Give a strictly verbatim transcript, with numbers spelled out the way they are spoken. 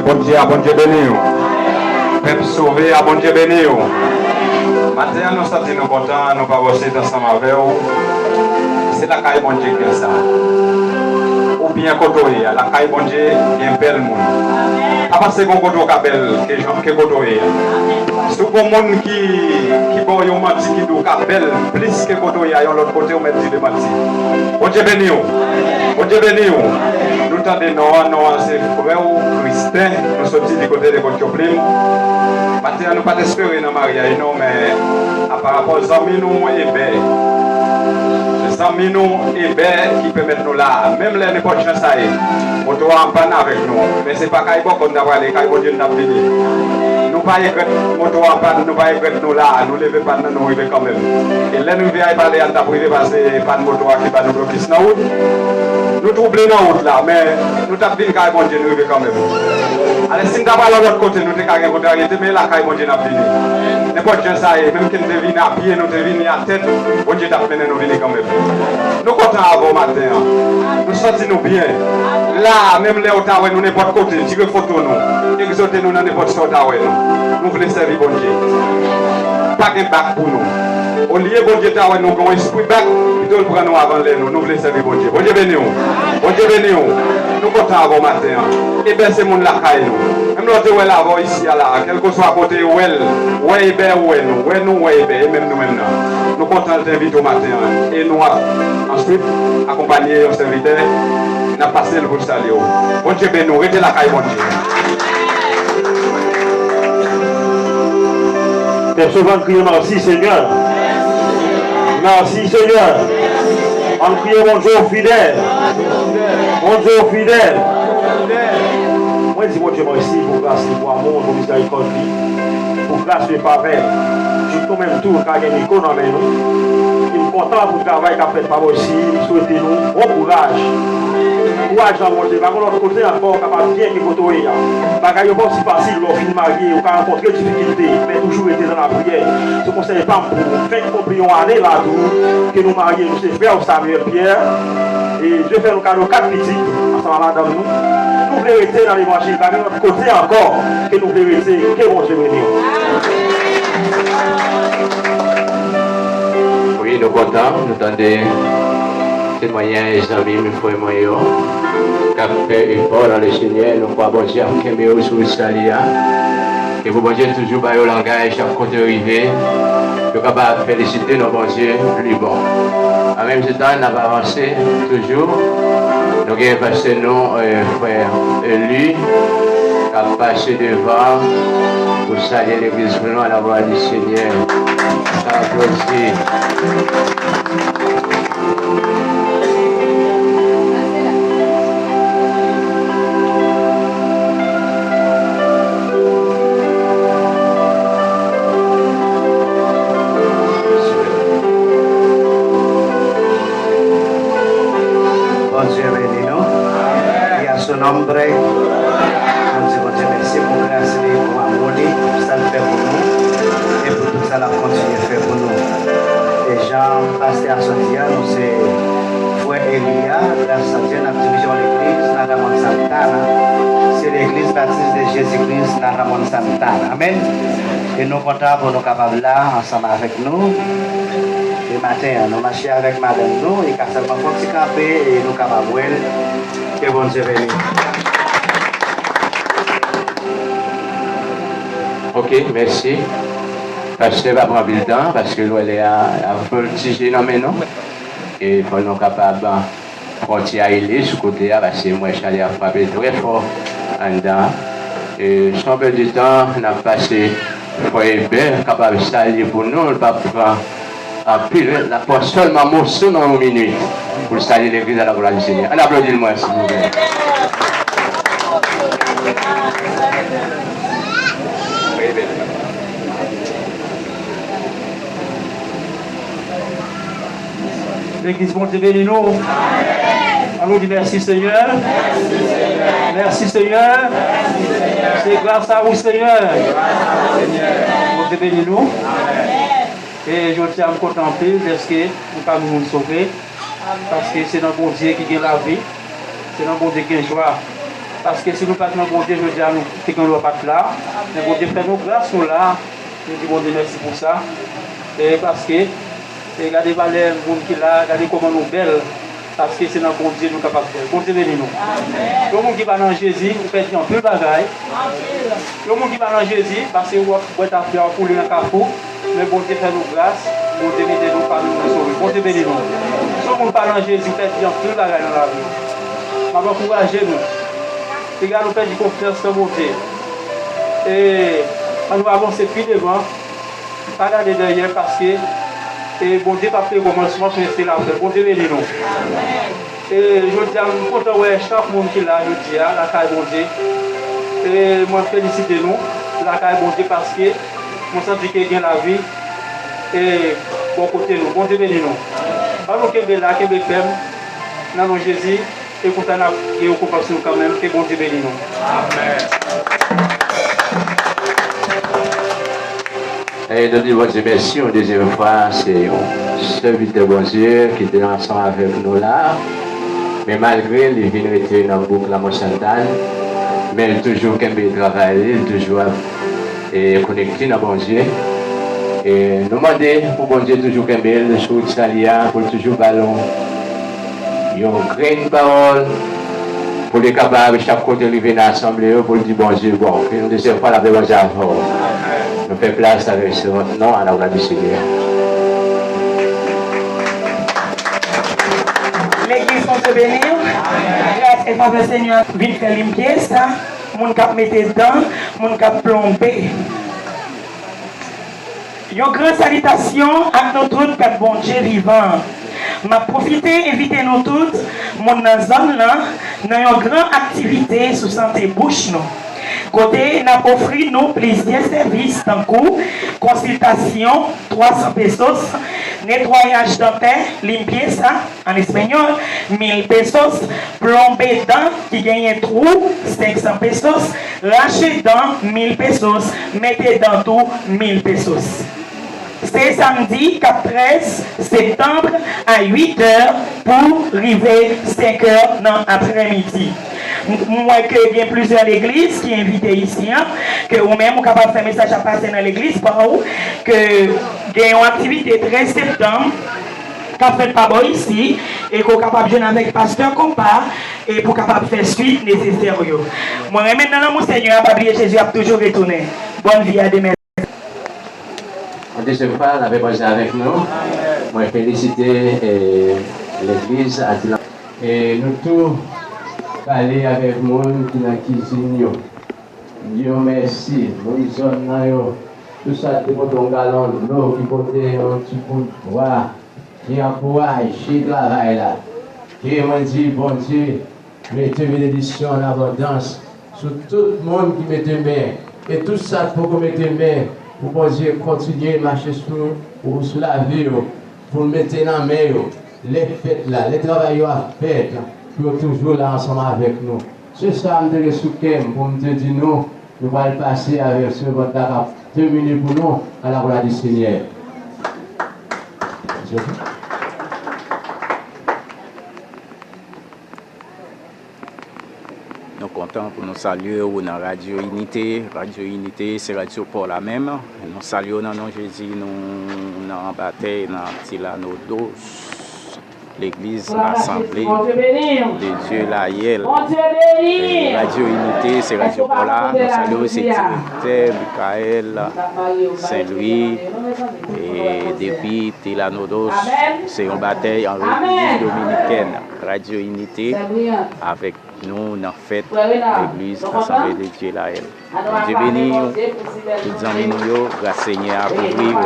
Bondye a, Bondye beni w. Pèp sove a, Bondye beni w. Maten an, nou santi nou kontan, nou pa bò se t ansanm avè w. Se lakay Bondye k gen sa. Ou byen kote w ye a, lakay Bondye gen bèl moun. Pa panse gen kote w ka bèl ke jan, ke kote w ye a. Si w gon moun ki, ki ba w yon manti ki di w ka bèl plis ke kote w ye a, yon lòt kote, w mèt di li manti. Bondye beni w. Bondye beni w. Nou tande non an, non an se frè w, Kristen. Nou soti di kote de kot Tchoplim. Maten an, nou pa t espere nan maryaj, non, men a parapò zanmi nou Ebè. Se zanmi nou Ebè ki pèmèt nou la a. Menm lè nenpòt jan sa ye, moto a anpàn avèk nou. Men se pa kay bòkò n t ap prale, kay Bondye n t ap vini. Nou pa regrèt moto a anpàn, nou pa regrèt nou la a. Nou leve pàn nan, nou rive kanmenm. E lè n rive a, e pa lè a n t ap rive, paske pàn moto a ki ba nou blokis nan wout. Nou twouble nan wout la, men nou t ap vin kay Bondye, nou rive kanmenm. Alè, si n ta pral yon lòt kote, nou te ka gen kontraryete, men e lakay Bondye n ap vini. Nenpòt jan sa ye, menm ke n te vini a pye, nou te vini a tèt, Bondye t ap mennen nou vini kanmenm. Nou kontan avè w maten an. Nou santi nou byen. La a, menm lè w ta wè nou nenpòt kote, tire foto nou, egzote nou nan nenpòt sa w ta wè nou. Nou vle sèvi Bondye. Pa gen bak pou nou. Olye Bondye ta wè nou gen yon espri bak, pito l pran nou avan lè nou. Nou vle sèvi Bondye. Bondye beni w. Bondye beni w. Nou kontan avè w maten an. Ebè se moun lakay nou. Menm lè w te wè l avè w isi a la a, kèlkeswa kote w wè l, wè Ebè, wè nou, wè nou, wè Ebè, e menm nou menm nan. Nou kontan l te envite w maten an. E nou ap answit akonpanye yon sèvitè, n ap pase l pou l salye w. Bondye beni w. Rete lakay Bondye. Pèp sove ann kriye mèsi, Senyè. Mèsi, Senyè. Ann kriye Bondye w fidèl. Bondye w fidèl. Mwen di Bondye mèsi pou gras li, pou amou l, pou mizèrikòd li, pou gras li, favè l. Tout nou menm tou, nou ka gen mikwo nan men nou. E m kontan pou travay k ap fèt pa bò isi. M swete nou bon kouraj. Kouraj nan Bondye. Pa gen lòt kote ankò w kapab byen ke kote w ye a. Bagay yo pa osi fasil lè w fin marye, ou ka rankontre difikilte, men toujou rete nan lapriyè. Se konsèy pa m pou ou. Fenk konpli yon ane la tou ke nou marye, nou se frè w Samuel Pierre. E Dye fè nou kado kat pitit ansanm ak madanm nou. Nou vle rete nan levanjil, pa gen lòt kote ankò ke nou vle rete. Ke Bondye beni w. Wi, nou kontan, nou tande temwayaj zanmi m, frè mwen yo, k ap fè efò nan Lesenyè. Nou kwè Bondye ap kenbe yo sou wout sali a. Ke pou Bondye toujou ba yo langaj chak kote yo rive, yo kapab felisite non Bondye pli bon. An menm tan, n ap avanse toujou. Nou gen pastè nou, eh, frè Eli, k ap pase devan pou salye legliz pou nou, à la gloire du Seigneur. Aplodi. Bondye beni nou. Y a su nombre. Nou di Bondye mèsi pou gras li, pou amou li, pou sa l fè pou nou, e pou tout sa l ap kontinye fè pou nou. E jan pastè a sot di a, nou se frè Eli a, gras a Dye, n ap dirije yon legliz nan Ramon Santana. Se Legliz Batis de Jezi Kris nan Ramon Santana. Amèn. E nou kontan pou nou kapab la ansanm avèk nou. E maten an, nou mache avèk madanm nou, e ka sèlman fè yon ti kanpe, e nou kapab wè l. Ke Bondye beni. Ok, mèsi. Pastè pa pran anpil tan, paske nou wè lè a ap voltije nan men nou. E fò nou kapab pran ti aile sou kote a, paske m wè chalè a frape trè fò anndan. E san pèdi tan, n ap pase frè Ebè kapab salye pou nou, l p ap pran anpil, l ap pran sèlman moso nan yon minit pou l salye legliz a la glwa di Senyè. Ann aplodi l mwen, silvouplè. Legliz, Bondye beni nou. Ann nou di mèsi, Senyè. Mèsi, Senyè. Se gras a ou, Senyè. Bondye beni nou. E jodi a, m kontan anpil dèske nou pami moun sove, paske se nan Bondye ki gen lavi, se nan Bondye ki gen jwa. Paske si nou pa t nan Bondye, jodi a nou te gen lòt pa t la. Men Bondye fè nou gras, nou la. Nou di Bondye mèsi pou sa. E paske, e gade valè moun ki la, gade kòman nou bèl. Paske se nan Bondye nou kapab bèl. Bondye beni nou. Yon moun ki pa nan Jezi, ou pèdi anpil bagay. Yon moun ki pa nan Jezi, paske w ap bwè tafya, w ap koule nan kafou. Men Bondye fè nou gras, Bondye mete nou pami moun sove. Bondye beni nou. Si yon moun pa nan Jezi, ou pèdi anpil bagay nan lavi. M ap ankouraje nou. Piga nou pèdi konfyans nan Bondye. E ann nou avanse pi devan. Pa gade dèyè, paske, e, Bondye p ap fè kòmansman, men se lafen. Bondye beni nou. E jodi a, m kontan wè chak moun ki la jodi a, lakay Bondye. E mwen felisite nou, lakay Bondye, paske mwen santi ke gen lavi, e bò kote nou. Bondye beni nou. Ann nou kenbe la, kenbe fèm, nan non Jezi. E konsa n ap gen rekonpans nou kanmenm. Ke Bondye beni nou. Amèn. E nou di Bondye mèsi yon dezyèm fwa. Se yon sèvitè Bondye ki te ansanm avèk nou la. Men malgre li vin rete nan bouk Lamò Sentàn, men li toujou kenbe travay li, li toujou ap e konekte nan Bondye. E nou mande pou Bondye toujou kenbe l sou wout sali a, pou l toujou ba l yon, yon grenn pawòl, pou li kapab, chak kote l rive nan asanble yo, pou l di Bondye bon. Ke yon dezyèm fwa, l ap leve Bondye avè w. Nou fè plas avèk sèvant nou, à la gloire du Seigneur. Legliz, Bondye beni w. Gras e favè Senyè a vin fè limpyesa. Moun k ap mete dan, moun k ap plonbe. Yon gran salitasyon ak nou tout pèp Bondye vivan. M ap pwofite envite nou tout, moun nan zòn nan, nan yon gran aktivite sou sante bouch nou. Kote n ap ofri nou plizyè sèvis tankou konsiltasyon, twa san pesos, netwayaj dantè, limpyesa, an espanyòl, mil pesos, plonbe dan ki genyen twou, senk san pesos, rache dan, mil pesos, mete dan tou, mil pesos. Se samdi k ap trèz septanm a uit è pou rive senk è nan aprèmidi. M, m wè ke gen plizyè legliz ki envite isi an, ke ou menm ou kapab fè mesaj la pase nan legliz pa w, ke gen yon aktivite trèz septanm k ap fèt pa bò isi, e ke w kapab jwenn avèk pastè konpa, e pou kapab fè swit nesesè yo. Mwen renmen nan lanmou Senyè a, pa bliye Jezi ap toujou retounen. Bòn vi a demen. An dezyèm fwa, n ap pase avèk nou. Mwen felisite, e, legliz Adilan. E nou tou pale avèk moun ki nan kizin yo. M di yo mèsi, moun zòn nan yo. Tout sa ki te pote yon galon dlo, ki pote yon ti bout bwa, ki ankouraje travay la. Ke mwen di Bondye mete benediksyon an abondans sou tout moun ki mete men, e tout sa k poko mete men, pou Bondye kontinye mache sou, sou lavi yo, pou l mete nan men yo, lè fèt la, lè travay yo ap fèt, pou yo toujou la ansanm avèk nou. Se sa m te gen sou kè m pou m te di nou, nou pral pase avèk sèvant la k ap temine pou nou, à la gloire du Seigneur. Nou kontan pou nou salye w nan Radyo Inite. Radyo Inite, se radyo pa w la menm. Nou salye w nan non Jezi, nou nan batèy, nan Tilano Dos, legliz Asanble de Dye Layèl. E Radyo Inite, se radyo pa w la. Nou salye w, se direktè Michael Saint Louis, e depi Tilano Dos, se yon batèy an Repiblik Dominikèn. Radyo Inite avèk nou nan fèt legliz Asanble de Dye Layèl. Bondye beni w, tout zanmi nou yo, gras Senyè a kouvri w.